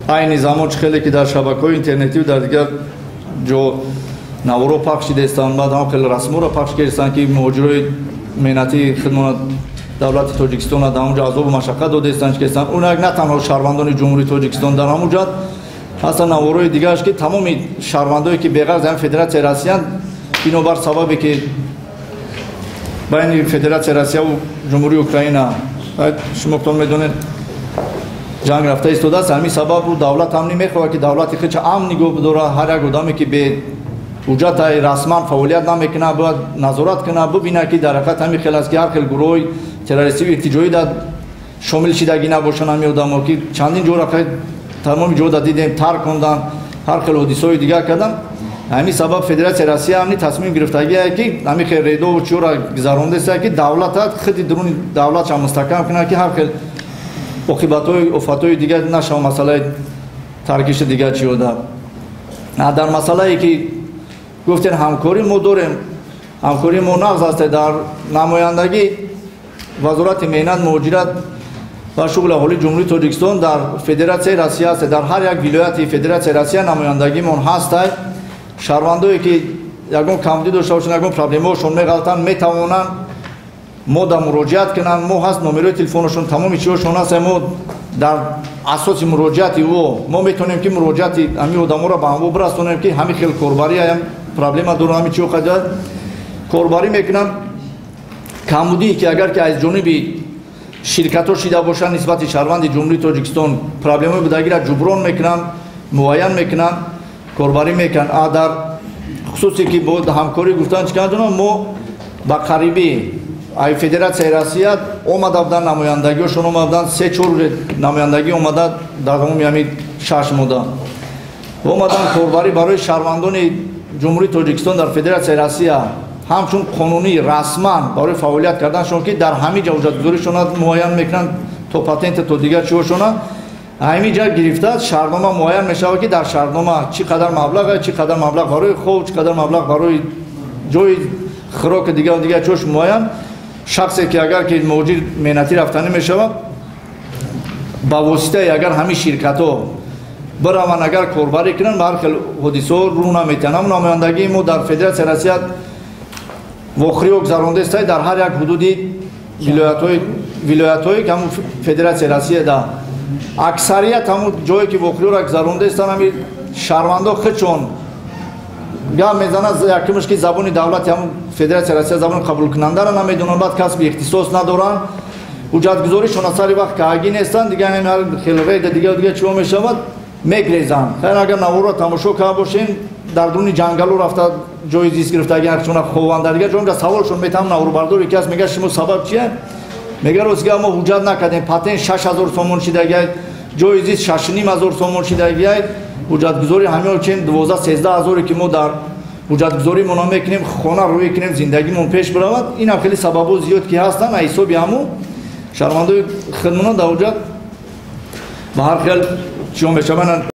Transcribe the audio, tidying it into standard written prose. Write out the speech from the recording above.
Айни замон чӣ хеле ки дар шабакаҳои интернетию дар дигар ҷо наворо пахш шидаистанд, баъд ҳам хеле расмҳоро пахш кардистанд, ки муҳоҷирои меҳнатии хидмат давлати Тоҷикистон дар ҳамон ҷо азобу машаққат додаистанд, чӣ кардистанд. Он як на танҳо шаҳрвандони Ҷумҳурии Тоҷикистон дар ҳамон ҷо ҳастанд, наворои дигараш ки тамоми шаҳрвандое ки беғарз ҳам Федератсияи Россиянд, бинобар сабабе ки байни Федератсияи Россияву Ҷумҳурии Украина, шумо медонед, ҷанг рафта истодааст, ҳамин сабаб давлат ҳам намехоҳад ки давлати худша амн нигоҳ бидорад. Ҳар як одаме ки бе ҳуҷҷат расман фаъолият намекунад, бояд назорат кунад, бибинад ки дар ҳақиқат ҳамин хел аст, ки ҳар хел гурӯҳҳои террористию иртиҷоӣ дар шомил шидагӣ набошанд. Ҳамин одамо ки чандин ҷора тамоми ҷода дидем, тарк кундан, ҳар хел ҳодисаҳои дигар кардан. Ҳамин сабаб Федератсияи Россия ҳамни тасмим гирифтагие ки ҳамин хел рейдову чиёра гузарондааст, ки давлатат худи дуруни давлатша мустаҳкам кунад, ки ҳар хел оқибатҳои офатҳои дигар нашава, масъалаи таркиши дигар чиёда. Дар масъалае ки гуфтем, ҳамкорӣ мо дорем, ҳамкории мо нағз аст. Дар намояндагӣ Вазорати меҳнат, муҳоҷират ва шуғли аҳолии Ҷумҳурии Тоҷикистон дар Федератсияи Россия аст. Дар ҳар як вилояти Федератсияи Россия намояндагимон ҳаст. Шаҳрвандое ки ягон камбудӣ дошта бошанд, ягон проблемаҳошон меғалтанд, метавонанд мо да муроҷиат кунанд. Мо ҳаст номерои телефонашон, тамоми чиҳошон ҳаст. Мо дар асоси муроҷиати ӯ мо метавонем ки муроҷиати ҳамин одаморо ба ҳамво бирасонем, ки ҳамин хел корбарӣ проблема доранд, ҳамин чиҳо қадар корбарӣ мекунанд. Камбудие ки агар ки аз ҷониби ширкатҳо шида бошанд нисбати шаҳрванди Ҷумҳурии Тоҷикистон, проблемаи будагиро ҷуброн мекунанд, муайян мекунанд, корбарӣ мекунанд. А дар хусусе ки бо ҳамкорӣ гуфтан, чӣ кардам, мо ба қарибӣ ай Федератсияи Россия омада буданд, намояндагиҳошон омада буданд, 3-4 намояндагӣ омада, дар тамоми ҳамин 6 моҳда омадан корбарӣ барои шаҳрвандони Ҷумҳурии Тоҷикистон дар Федератсияи Россия, ҳамчун қонунӣ расман барои фаъолият карданшон, ки дар ҳамин ҷо ҳуҷҷатгузоришона муайян мекунанд, то патента, то дигар чиҳошона ҳамин ҷа гирифта, шартнома муайян мешавад, ки дар шартнома чӣ қадар маблағ, чӣ қадар маблағ барои хоб, чӣ қадар маблағ барои ҷои хӯроки, дигар дигар чиҳош муайян. Шахсе ки агар ки муҳоҷир меҳнатӣ рафтанӣ мешавад, ба воситаи агар ҳамин ширкатҳо бираванд, агар корбарӣ кунанд, ба ҳар хел ҳодисаҳо рӯ наметиҳанд. Ҳамн намояндагии мо дар Федератсияи Россия вохӯриҳо гузарондааст дар ҳар як ҳудуди вилоятҳое ки ҳамун Федератсияи Россия да аксарият ҳамун ҷое ки вохӯриҳоро гузарондаистанд, ҳамин шаҳрвандо худшон гап мезанад. Якумш ки забони давлати ҳамун Федератсияи Россия, забони қабулкунандаро намедонанд, баъд касби ихтисос надоранд, ҳуҷҷатгузоришон аз сари вақт каагӣ нестанд, дигар ҳамин хел рейда, дигар дигар чиҳо мешавад, мегрезанд. Хайр, агар наворро тамошо карда бошем, дар дуруни ҷангалу рафта ҷои зист гирифтаги чуна хованд, дар дигар ҷо саволшон метавон, наворбардор яке аст, мега: «Шумо сабаб чия?» Мега: «Ростига, мо ҳуҷҷат накардем, патент 6000 сомон шидагиай, ҷои зист 6500 сомон шидагиай, ҳуҷҷатгузори ҳамин чин 12-13 ҳазоре ки мо дар ҳуҷҷатгузоримона мекунем, хона рӯй кунем, зиндагимон пеш биравад». Инам хеле сабабҳо зиёд ки ҳастанд, аз ҳисоби ҳамун шаҳрвандои хидмона дар ҳуҷҷат ба ҳар хел чиҳо мешаванд.